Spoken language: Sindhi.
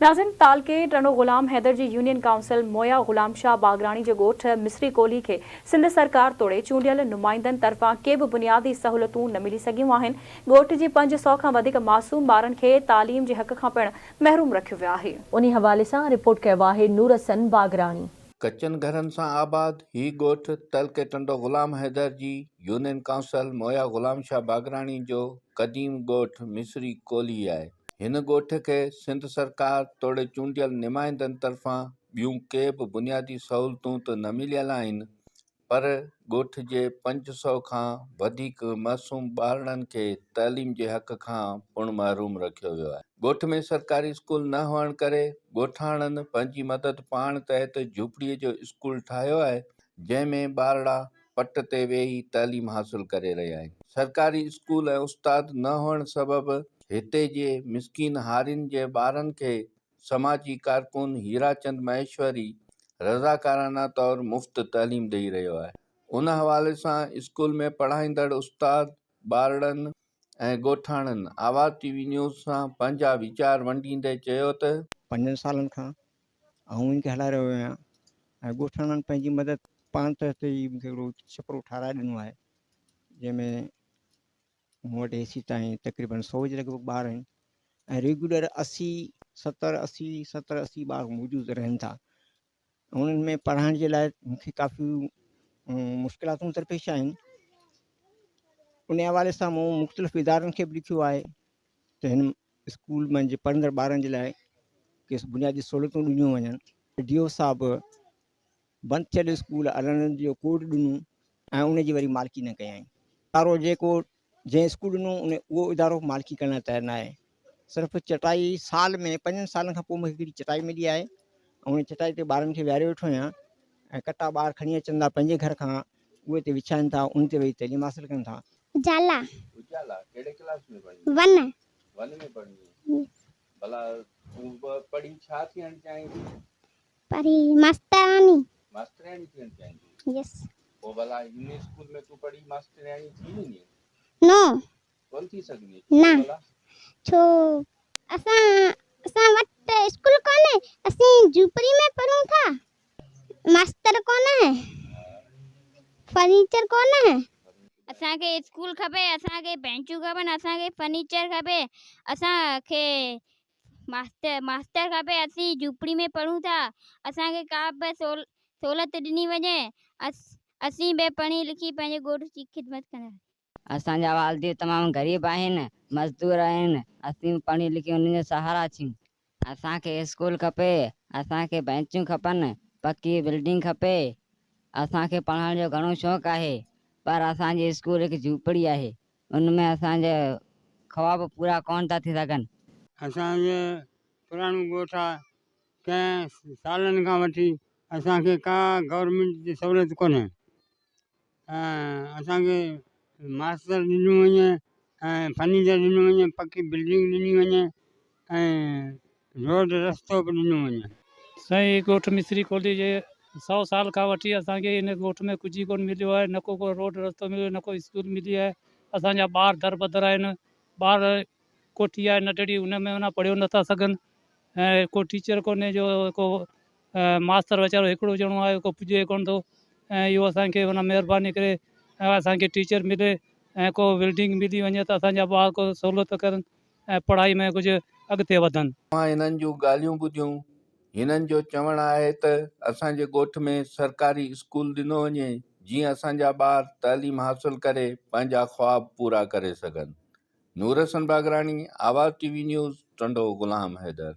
ناظرين تعلقي ٽنڊو غلام حيدر جي يونين ڪائونسل مويا غلام شاهه باگراڻي جي ڳوٺ مصري ڪولهي کي سنڌ سرڪار توڙي چونڊيل نمائندن طرفان ڪي به بنيادي سهولتون نه ملي سگهيون آهن ڳوٺ جي 500 کان وڌيڪ معصوم ٻارن کي تعليم جي حق کان پڻ محروم رکيو ويو آهي. انهي حوالي سان رپورٽ ڪيو آهي نور حسن باگراڻي. ڪچن گهرن سان آباد هي ڳوٺ تعلقي ٽنڊو غلام حيدر جي يونين ڪائونسل مويا غلام شاهه باگراڻي جو قديم ڳوٺ مصري ڪولهي آهي. هن ڳوٺ کي سنڌ سرڪار توڙي چونڊيل نمائندن طرفان ٻيون ڪي به بنيادي سهولتون ته نه مليل آهن پر ڳوٺ جي 500 کان وڌيڪ معصوم ٻارڙن کي تعليم جي حق کان پڻ محروم رکيو ويو آهي. ڳوٺ ۾ سرڪاري اسڪول نه هئڻ ڪري ڳوٺاڻن پنهنجي مدد پاڻ تحت جهوپڙي جو اسڪول ٺاهيو آهي جنهن ۾ ٻارڙا پٽ تي ويهي تعليم حاصل ڪري رهيا آهن. سرڪاري اسڪول ۽ استاد نه هئڻ سبب هتي جي مسڪين هارين جي ٻارن کي سماجي ڪارڪن هيراچند مهيشوري رضاڪارانه طور مفت تعليم ڏئي رهيو آهي. ان حوالي سان اسڪول ۾ پڙهائيندڙ استاد، ٻارڙن ۽ ڳوٺاڻن آواز ٽي وي نيوز سان پنهنجا ويچار ونڊيندي چيو ته. پنجن سالن کان آئون ان کي هلائي رهيو آهيان ۽ ڳوٺاڻن پنهنجي مدد پاڻ تحت ئي مون کي هڪڙو ڇپرو ٺاهرائي ڏنو آهي جنهن ۾ مون وٽ هيسي تائين تقريبن سو جي لڳ ڀڳ ٻار آهن ۽ ريگيولر اسي ستر اسي ستر اسي ٻار موجود رهن ٿا انهن ۾ پڙهائڻ جي لاء مون کي ڪافي مشڪلاتون درپيش آهن ان حوالي سان مون مختلف ادارن کي به لکيو آهي ته هن اسڪول ۾ جي پڙهندڙ ٻارن جي لاء کيس بنيادي سهولتون ڏنيون وڃن ڊي او صاحب بند ٿيل اسڪول هلڻ جو ڪوڊ ڏنو ۽ ان جي وري مالڪي نه ڪيائين. ادارو جيڪو جنهن اسڪول ڏنو ان اهو ادارو مالڪي ڪرڻ لاء تيار ناهي. صرف چٽائي سال ۾ پنجن سالن کان پوء مون کي هڪڙي چٽائي ملي آهي ۽ ان چٽائي تي ٻارن کي ويهاريو ويٺو آهيان ۽ ڪٽا ٻار کڻي اچن ٿا پنهنجي گهر کان اهي اتي وڇائن ٿا ان تي ويهي تعليم حاصل ڪن ٿا. اجالا. اجالا ڪهڙي ڪلاس ۾ پڙهين؟ ون. ون ۾ پڙهين. ڀلا تون پڙهي ڇا ٿيڻ چاهين ٿي؟ پڙهي ماستراڻي. ماسترياڻي ٿيڻ چاهين ٿي؟ يس. پوء ڀلا هن اسڪول ۾ تون پڙهي ماسترياڻي ٿي ويندين؟ نو. ڪونه ٿي سگهندين؟ ڇو نه. ڀلا؟ ڇو اسان اسان وٽ اسڪول ڪونهي اسين جهوپڙي ۾ پڙهون ٿا ماستر ڪونه آهي فرنيچر ڪونه آهي. اسان کي اسڪول کپي اسان کي بينچون کپن اسان کي فرنيچر کپي اسان کي ماستر ماستر کپي اسين جهوپڙي ۾ پڙهون ٿا اسان کي ڪا به سهولت ڏني وڃي اسين به پڙهي لکي پنهنجي ڳوٺ جي خدمت ڪنداسين. اسان جا والدين تمام غريب آهن، مزدور آهن، اسين به پڙهي لکي انهن جا سهارا ٿيون. اسان کي اسڪول کپي، اسان کي بينچون کپن، پڪي بلڊنگ کپي، اسان کي پڙهڻ جو گهڻو شوق آهي، پر اسان جي اسڪول هڪ جهوپڙي آهي، ان ۾ اسان جا خواب پورا ڪونه ٿا ٿي سگهن. اسان جو پراڻو ڳوٺ آ ڪئين سالن کان وٺي اسان کي ڪا گورنمينٽ جي سهولت ڪونهي ۽ اسان کي ماستر ڏنو وڃي ۽ فرنيچر ڏنو وڃي پڪي بلڊنگ ڏني وڃي ۽ روڊ رستو به ڏنو وڃي. سائين ڳوٺ مصري ڪولهي جي سئو سال کان وٺي اسان کي هن ڳوٺ ۾ ڪجهه ئي ڪونه مليو آهي نه ڪو ڪو روڊ رستو مليو نه ڪو اسڪول ملي آهي اسان جا ٻار دربدر آهن ٻار ڪوٺي آهي ننڍڙي ان ۾ اڃا پڙهيو نٿا سگهن ۽ ڪو ٽيچر ڪونهي جو ڪو ماستر ويچارو هڪڙو ڄڻو آهي ڪو پڄي ڪونه ٿو ۽ اهو اسان کي معنيٰ مهرباني ڪري ۽ اسان کي ٽيچر ملي ۽ ڪو بلڊنگ ملي وڃي ته اسان جا ٻار ڪو سهولت ڪرن ۽ پڙهائي ۾ ڪجهه اڳتي وڌن. اوهان هنن جون ڳالهيون ٻڌيون. هنن جو چوڻ آهي ته اسان جي ڳوٺ ۾ سرڪاري اسڪول ڏنو وڃي جيئن اسان جا ٻار تعليم حاصل ڪري پنهنجا خواب پورا ڪري سگهن. Noor Hassan Bagrani, Awaz T V news, Tando Ghulam Haider.